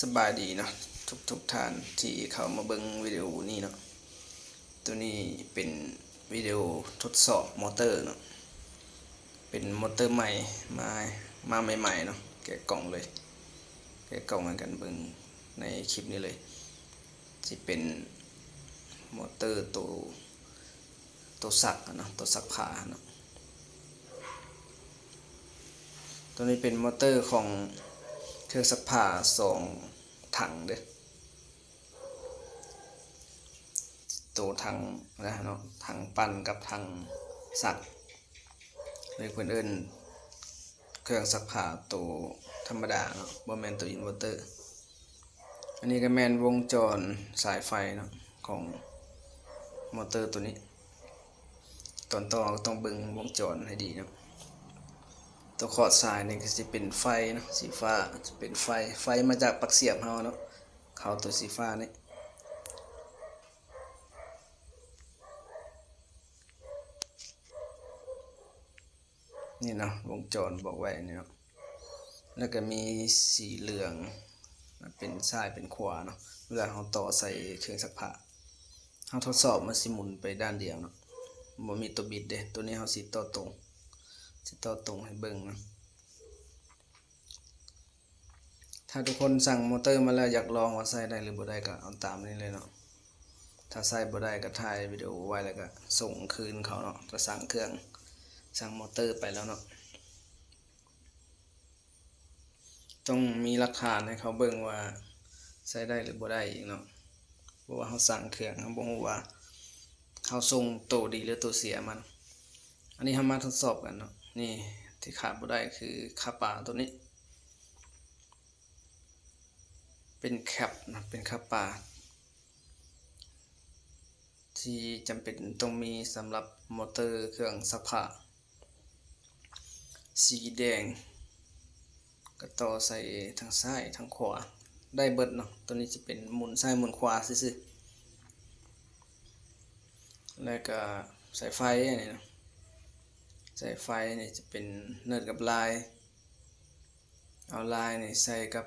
ສະບາຍດີເນາະ ທຸກໆທ່ານທີ່ເຂົ້າມາເບິ່ງວິດີໂອນີ້ເນາະ. ໂຕນີ້ເປັນວິດີໂອທົດສອບມໍເຕີເນາະ, ເປັນມໍເຕີໃໝ່ ມາ ມາໃໝ່ໆເນາະ, ແກະກ່ອງເລີຍ ແກະກ່ອງໃຫ້ກັນເບິ່ງໃນຄລິບນີ້ເລີຍ. ຊິເປັນມໍເຕີໂຕ ໂຕຊັກຫັ້ນເນາະ, ໂຕຊັກຜ້າຫັ້ນເນາະ. ໂຕນີ້ເປັນມໍເຕີຂອງເຄື່ອງຊັກຜ້າສອງຖັງເດີ້, ໂຕຖັງນະເນາະ, ຖັງປັ່ນກັບຖັງຊັກ ຫຼືເພິ່ນເອີ້ນເຄື່ອງຊັກຜ້າໂຕທຳມະດາເນາະ, ບໍ່ແມ່ນໂຕອິນເວີເຕີ. ອັນນີ້ກໍແມ່ນວົງຈອນສາຍໄຟເນາະ ຂອງມໍເຕີໂຕນີ້. ຕອນຕໍ່ເຮົາກໍຕ້ອງເບິ່ງວົງຈອນໃຫ້ດີເນາະ. ຕົວຂອດສາຍນີ້ກໍຊິເປັນໄຟເນາະ ສີຟ້າ, ຈະເປັນໄຟ ໄຟມາຈາກປັກສຽບເຮົາເນາະ ເຂົ້າຕົວສີຟ້ານີ້. ນີ້ເນາະ ວົງຈອນບອກໄວ້ນີ້ເນາະ. ແລ້ວກໍມີສີເຫຼືອງເປັນຊ້າຍເປັນຂວາເນາະ, ເວລາເຮົາຕໍ່ໃສ່ເຄື່ອງຊັກຜ້າ ເຮົາທົດສອບ ມັນຊິໝູນໄປດ້ານດຽວເນາະ, ບໍ່ມີຕົວບິດເດ້. ໂຕນີ້ເຮົາຊິຕໍ່ຕົງ ຊິຕໍ່ຕົງໃຫ້ເບິ່ງເນາະ. ຖ້າທຸກຄົນສັ່ງມໍເຕີມາແລ້ວ ຢາກລອງວ່າໃຊ້ໄດ້ຫຼືບໍ່ໄດ້ ກໍເອົາຕາມນີ້ເລີຍເນາະ. ຖ້າໃຊ້ບໍ່ໄດ້ກໍຖ່າຍວິດີໂອໄວ້ ແລ້ວກໍສົ່ງຄືນເຂົາເນາະ, ກໍສັ່ງເຄື່ອງ ສັ່ງມໍເຕີໄປແລ້ວເນາະ. ຕ້ອງມີຫຼັກຖານໃຫ້ເຂົາເບິ່ງວ່າໃຊ້ໄດ້ຫຼືບໍ່ໄດ້ອີກເນາະ, ເພາະວ່າເຮົາສັ່ງເຄື່ອງ ເຮົາບໍ່ຮູ້ວ່າເຮົາສົ່ງໂຕດີຫຼືໂຕເສຍມາ. ອັນນີ້ເຮົາມາທົດສອບກັນເນາະ. ນີ້ທີ່ຂາດບໍ່ໄດ້ຄືຄາປາໂຕນີ້ ເປັນແຄັບນະ ເປັນຄາປາທີ່ຈຳເປັນຕ້ອງມີສຳລັບມໍເຕີເຄື່ອງຊັກຜ້າ ສີແດງ ກໍຕໍ່ໃສ່ທັງຊ້າຍທັງຂວາໄດ້ເບິດເນາະ. ໂຕນີ້ຈະເປັນໝູນຊ້າຍໝູນຂວາຊື່ໆ. ແລ້ວກໍສາຍໄຟອັນນີ້ເນາະ, ສາຍໄຟນີ້ຈະເປັນເນີດກັບລາຍ ເອົາລາຍນີ້ໃສ່ກັບ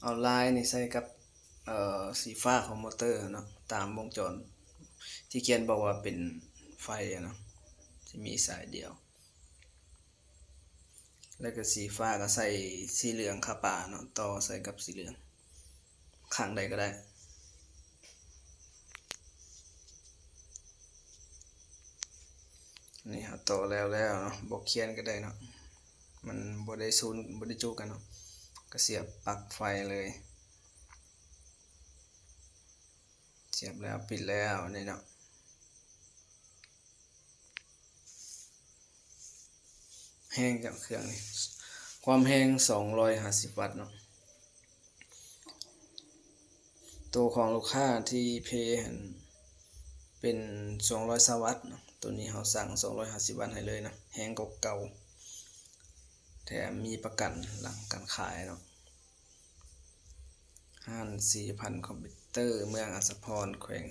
ເອົາລາຍນີ້ໃສ່ກັບ ເອີ ສີຟ້າຂອງມໍເຕີເນາະ, ຕາມວົງຈອນທີ່ຂຽນບອກວ່າເປັນໄຟເນາະ, ຈະມີສາຍດຽວ. ແລ້ວກໍສີຟ້າກໍໃສ່ສີເຫຼືອງຄາປາເນາະ, ຕໍ່ໃສ່ກັບສີເຫຼືອງ ຂ້າງໃດກໍໄດ້. ນີ້ເຮົາຕໍ່ແລ້ວແລ້ວເນາະ, ບໍ່ຂຽນກໍໄດ້ເນາະ, ມັນບໍ່ໄດ້ສູນ ບໍ່ໄດ້ຈຸກັນເນາະ. ກໍສຽບປັກໄຟເລີຍ, ສຽບແລ້ວ ປິດແລ້ວ ນີ້ເນາະ. ແຮງຈາກເຄື່ອງນີ້ ຄວາມແຮງສອງຮ້ອຍຫ້າສິບວັດເນາະ. ໂຕຂອງລູກຄ້າທີ່ເພຫັ້ນເປັນສອງຮ້ອຍຊາວວັດເນາະ, ໂຕນີ້ເຮົາສັ່ງສອງຮ້ອຍຫ້າສິບວັດໃຫ້ເລີຍເນາະ, ແຮງກວ່າເກົ່າ ແຖມມີປະກັນຫຼັງການຂາຍເນາະ. ຮ້ານສີພັນຄອມພິວເຕີ ເມືອງອາດສະພອນ ແຂວງ